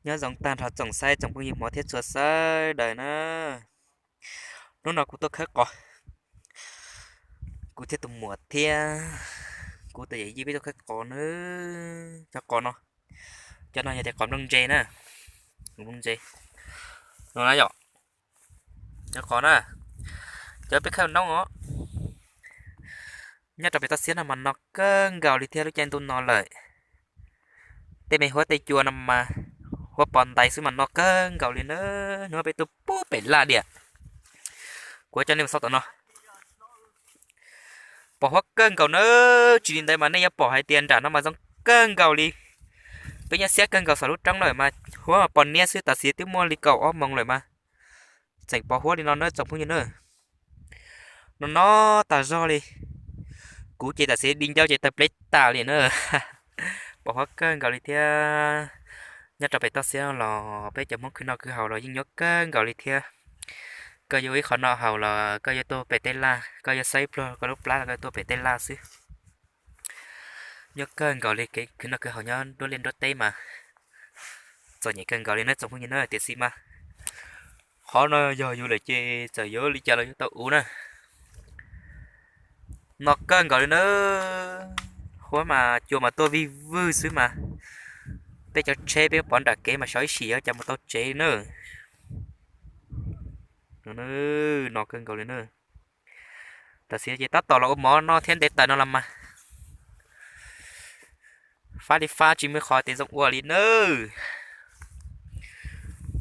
Nyob zoo tag nrho tsoom saib tsoom phooj ywg hmov thiab txhua sawv daws na. Hnub no kuv tuaj khawb qos, kuv thiab tus muam thiab kuv tus yawm yij peb tuaj khawb qos na. Cov qos no, cov no yog tias qos nplooj ntse na, nplooj ntse no na yom. Cov qos na, cov peb khawb noob os. Nyob rau pem toj siab no mas no kawg nkaus li thiab lub caij ntuj no lawm. Tej me huab tej cua no mas huab pos ntais xwb mas no kawg nkaus li na. Hnub peb tuaj pub pem laj diam, kuv coj nej mus xauj tom no. Pos huab kawg nkaus na. Tsis li ntawd mas nej yuav pom hais tias nram no mas zoo kawg nkaus li. Peb nyob siab kawg nkaus saum lub roob lawm mas huab pos niab xwb, tam sim twb muaj li kaum ob moos lawm mas tseem pos huab li no na tsoom phooj ywg na. No no tas zog li. Kuv ces tam sim di ncauj ces tawg pleb tas li na. Pos huab kawg nkaus li thiab. Nyob rau pem toj siab los peb cov Hmoob khwv noj khwv haus los yeej nyuaj kawg nkaus li thiab. Koj yuav ib qho noj haus los koj yuav tuaj pem tej laj, koj yuav xawb ib pluag koj lub plab los koj tuaj pem tej laj xwb. Nyuaj kawg nkaus li kev khwv noj khwv haus nyob nruab liaj nruab teb mas txom nyem kawg nkaus li na tsoom phooj ywg na. Tiam sis mas qhov no yog yus lawm ces txawm yuav li cas los yuav tau ua na. No kawg nkaus li na. Huab mas cua mas tuaj vij vwg xwb mas. Peb cov tsheb peb pov nram kev mas xyov ib sim yuav cas mus tau tsev na. No kawg nkaus li na. Tam sim ces tab tom los ua mov noj thiab nte taws no los mas fab li fab tsis muaj qhov tias zoo ua li nawb.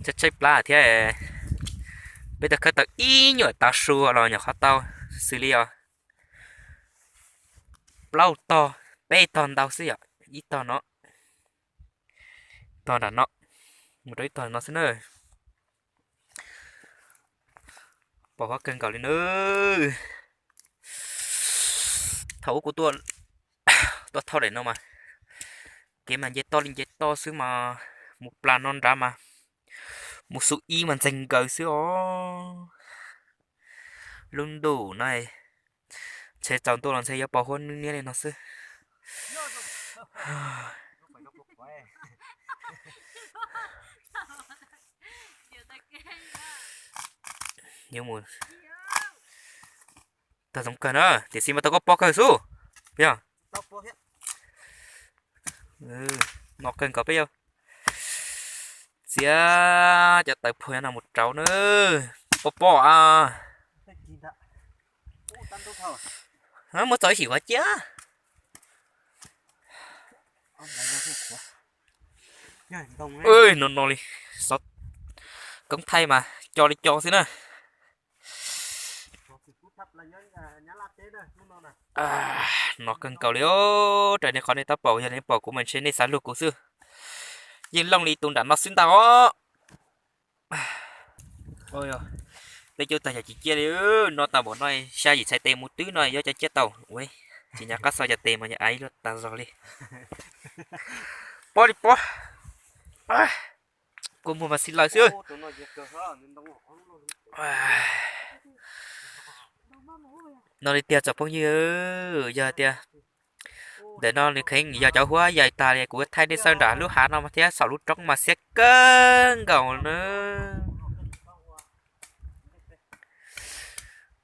Tshaib tshaib plab thiab. Peb tau khawb tau ib nyuam tav su los nyuam qhuav tau xws li os plaub tog peb tog ntau xwb yom, ib tog no, tog nram no, mus rau ib tog no xwb na. Pos huab kawg nkaus li nawb. Thaum ub kuv tuaj thauj daim no mas kev mas nce toj li nce toj xwb mas mus plas no nrad mas mus xu ib mas ntxeeg nkaws xwb os. Lub ntuj no ntshe tsaus ntuj los ntshe yuav pos huab niab li no xwb. Yuav mus tag zoo kawg na, tiam sis mas tau koj pov kawg xwb. Yog no kawg nkaus peb yuav txiav cov taws phua no mus rauv na. Pov pov a, muab txo ib sim kuv cia. No no li, xov koob thaij mas co li co xwb na. No kawg nkaus li os. Raws li qhov nej tab pom yog nej pom kuv mas ntshe nej xav luag kuv xwb. Yeej looj li tus nram no xwb ntag os. Peb cub tag yog tsis ciaj li, no tau npaum no xya yim txhais tes mus twb no yuav cov ciaj tau. Tsis nco qab xauj cov tes mas yog aiv luaj tas zog li. Pob li pob. Kua muag mas xi laws xwb. No li tiag tsoom phooj ywg, yog tias ntawm no nws kheev yog cov huab yaig tag li kuv thaij nej xauj nram lub hav no thiab saum lub roob mas xiab kawg nkaus na.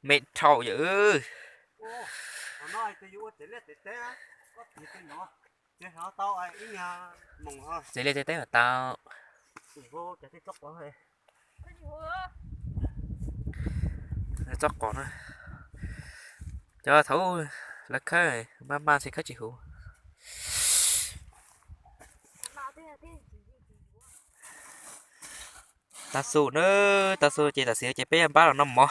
Me dhau yawm. Txiv liaj txiv teb mas tau. Txob qos na. Cov thaum lawv khawb maj maj ntshe khawb tsis huv. Tav su na, tav su ces tam sim ces peb npab los noj mov.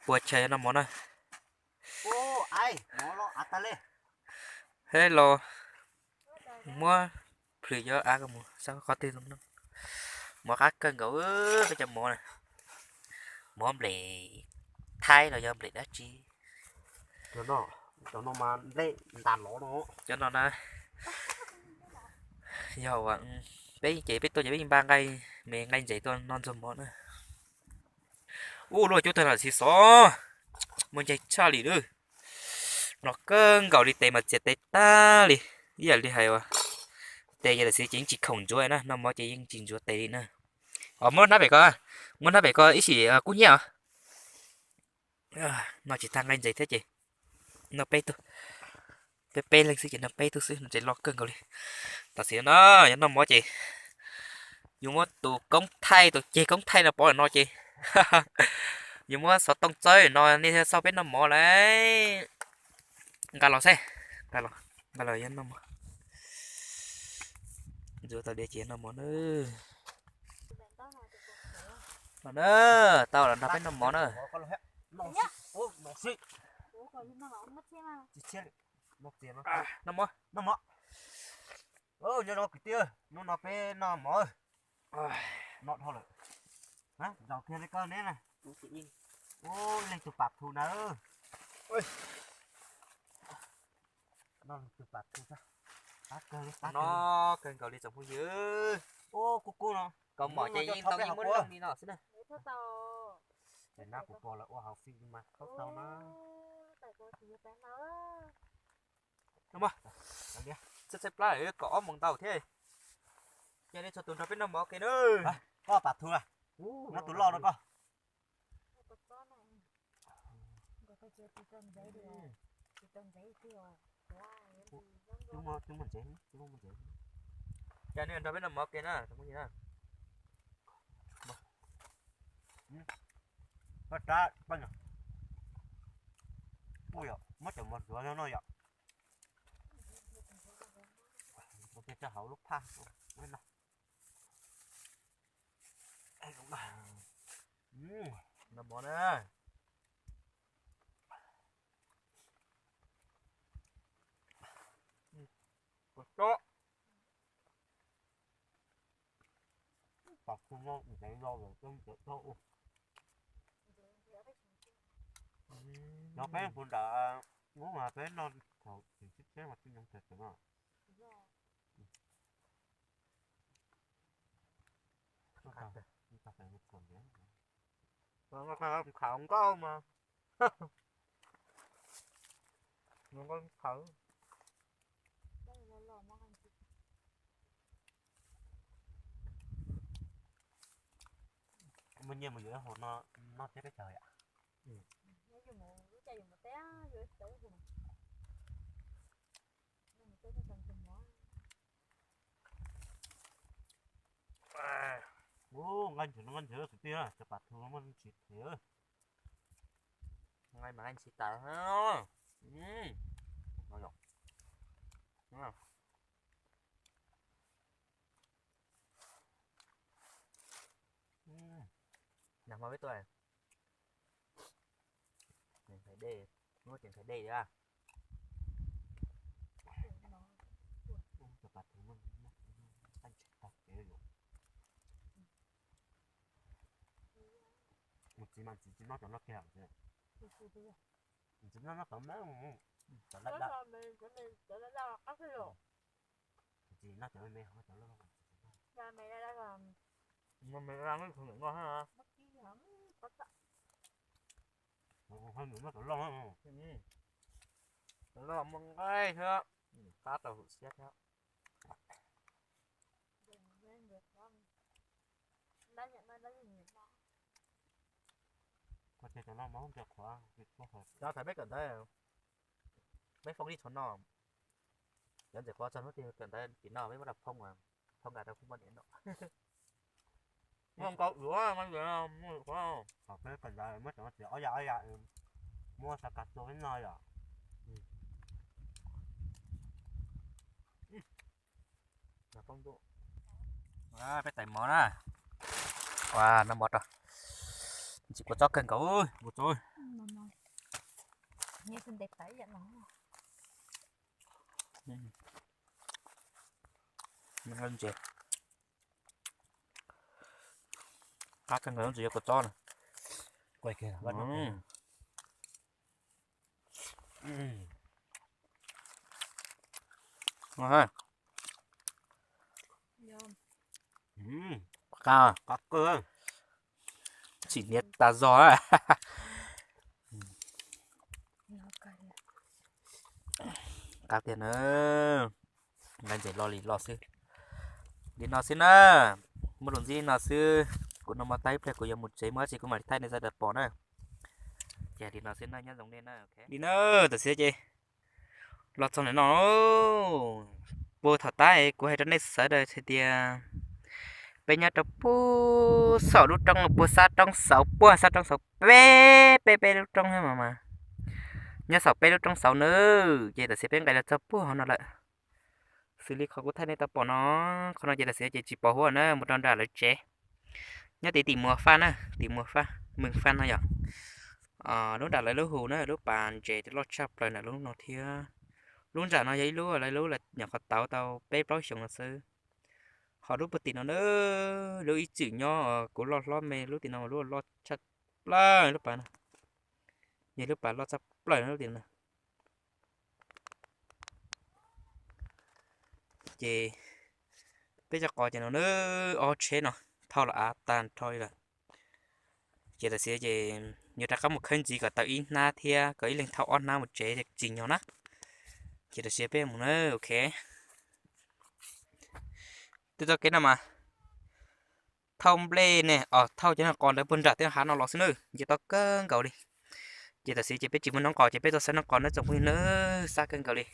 Puas chaw noj mov na. Hello, muab plhws cov av ko mus saib qhov twg zoo no. Mov qab kawg nkaus, peb cov mov na. Mov nplej Thaib los yog nplej dab tsi? Cov no na, yog peb ces peb tuaj ces peb npaj nqaij me nqaij ntses tuaj noj ntxuag mov na. Ub, luaj cub tag no tsis xov, muaj ncaig tshaj li lawm. No kawg nkaus li, tes mas txias tes tag li, ib yam li hais uas Tes yog lawm xwb ces yeej tsis khoom ntsuav na, noj mov ces yeej tsis ntsuav tes li na. Os, muab hnab pem ko, muab hnab pem ko ib sim kub hnyiab os. Noj tsis tag nqaij ntses thiab ces noj peb tug, peb peb leeg xwb ces noj peb tug xwb, noj ntses loj kawg nkaus li. Tam sim no yog noj mov ces yus muab tus koob thaij, tus ceg koob thaij no pov no ces yus muab xov tooj txawb no nej xauj peb noj mov lauj. Nqa los xwb, nqa los, nqa los yog noj mov. Ntxuav tau diav ces noj mov na. Los na, tau los nrog peb noj mov na. Noj mov. Nyob zoo kwv tij, hnub no peb noj mov, noj dhau lawm. Zaum kiag li koj neb na. Ub, leej twg pam thu na. Tus pam thu, qab kawg li, qab kawg. Noj kawg nkaus li tsoom phooj ywg. Ub, kub kub no. Kaus mom ces yeej tau yeej muab leej li no xwb na. Ces nab kuv pom lawv ua hauv fij mas khaub tau na. Txhaib txhaib plab kom ob moos ntau thiab. Cia li txhua tus nrog peb noj mov ke na. Koj pam thu, muab tus loj rau koj. Cia li nrog peb noj mov ke na. Muab cov mov zuav no yom. Ua kiag rau hauv lub phaj no. Noj mov na. Pam thu no ntxeev lo lawm, cov peb puv nram ub mas peb noj thaum tsis tsheb mas tsis nyoos tawm no. Khaws nkauj mas, nkauj khaws. Muaj nyiaj mus yuav ib hauv no noj thiab peb caug yom. Ub, nqaij ntshiv no nqaij ntshiv kwv tij, cov pam thu muaj ntsis thiv. Nqaij mas nqaij ntshis tas. Nag hmo peb tuaj, ces nqhis dej, muab ces nqhis dej a. Mus txiv mas txiv tsis noj cov no kiag, txiv noj noj cov me, cov laj daj. Txiv noj cov me me, cov laj daj. Cov me me, cov laj daj. Cov laj muaj nqaij thiab, qab tau hwm siab thiab. Cov thaiv peb kawm ntawv, peb foob ib tsho no. Cov ntxim qhuav txog hnub twg kawm ntawv tim no peb muab rau phoob, phoob nqa rau phoob poj niam noj. Muaj nkaus ua, muaj ua, muaj ua. Thaum peb kawm ntawv muab cov no txiav ob yam ob yam, muab xav kav tua peb noj yom. Peb tais mov na. Ua noj mov rau. Ntxim kua txob kawg nkaus, kua txob. Ntses, qab kawg nkaus ntxim yog kua txob na. Qab, qab kawg, tsim niam tas zog. Qab tiag na, nqaij ntses loj li loj xwb. Li no xwb na, muaj lus ntsib no xwb. Kuv noj mov tag ib pliag kuv yuav mus tsev, muaj dab tsi kuv mam li thaij nej sawv daws pom na. Ces li no xwb na, nyob zoo nej na. Li na, tam sim no ces los txog ntawm no, puag thaum tab kuv hais rau nej sawv daws hais tias peb nyob rau puag saum lub roob, puag sab roob xauv, puag sab roob xauv peb peb peb lub roob mas mas, nyob saum peb lub roob xauv na. Ces tam sim peb nqes los txog puag hauv no lawm. Xws li qhov kuv thaij nej tau pom no, qhov no ces tam sim ces tsis pom huab na, mus rau nram lawv tsev. Nyob tim tim Muas Faj na, tim Muas Faj, Mees Faj no yom. Lub nram lawv lub hu na, lub pas ntses loj tshaj plaws nram lub no thiab. Lub nram no yog ib lub lawv lub nyuam qhuav tauv tau peb plaub xyoos no xwb. Ho lub puag tim no na, lub ib txwm nyob kuv loj hlob me lub tim no lub loj tshaj plaws lub pas no. Yog lub pas loj tshaj plaws lub tim no. Ces peb cov qos ces no na, ob tsheb no thauj los av tag nrho li lawm. Ces tam sim ces yuav rov qab mus khawb ntxiv kom tau ib hnab thiab kom ib leeg thauj ob hnab mus tsev tsis nyog na. Ces tam sim peb mus na, ok. Twb txoj kev no mas thauj nplej ne, os, thauj cov qos ntawd puag nram tej hav no los xwb na, nce tau kawg nkaus li. Ces tam sim ces peb tsis muaj noob qos ces peb tuaj xaiv noob qos na tsoom phooj ywg na, xab kawg nkaus li.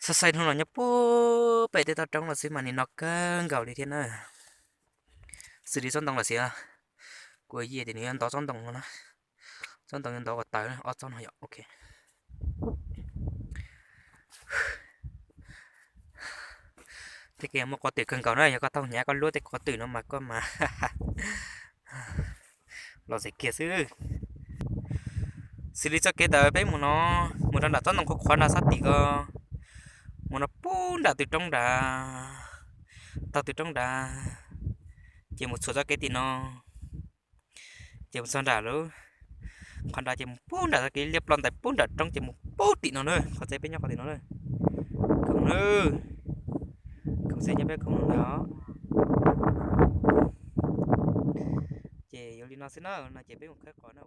Xaiv xaiv hnub no nyob puag pem tej toj roob no xwb mas nim no kawg nkaus li thiab na. Xws li tsob ntoo los sis, kuv yeej tias nws yuav ntov tsob ntoo no na. Tsob ntoo yuav ntov kom tawv ob tsob no yom, ok. Tej kev muaj quav twm kawg nkaus na, yog koj taug hnyav koj luab tej quav twm no mas koj mas los txais kiag xwb. Xws li txoj kev ntawd peb mus no, mus rau nram tsob ntoo qhuav qhuav no sab tim ko, mus no pub nram tus roob nrad, taug tus roob nrad, ces mus txhuam txoj kev tim no, ces mus txog nram lub qhov nrad ces mus pub nram txoj kev liab plob ntawd pub nram roob ces mus pub tim no na, qhov txeb peb nyob qhov tim no na. Koom na, koom txeb nyob peb koom no na. Ces yuav li no xwb na, no ces peb mus khawb qos na.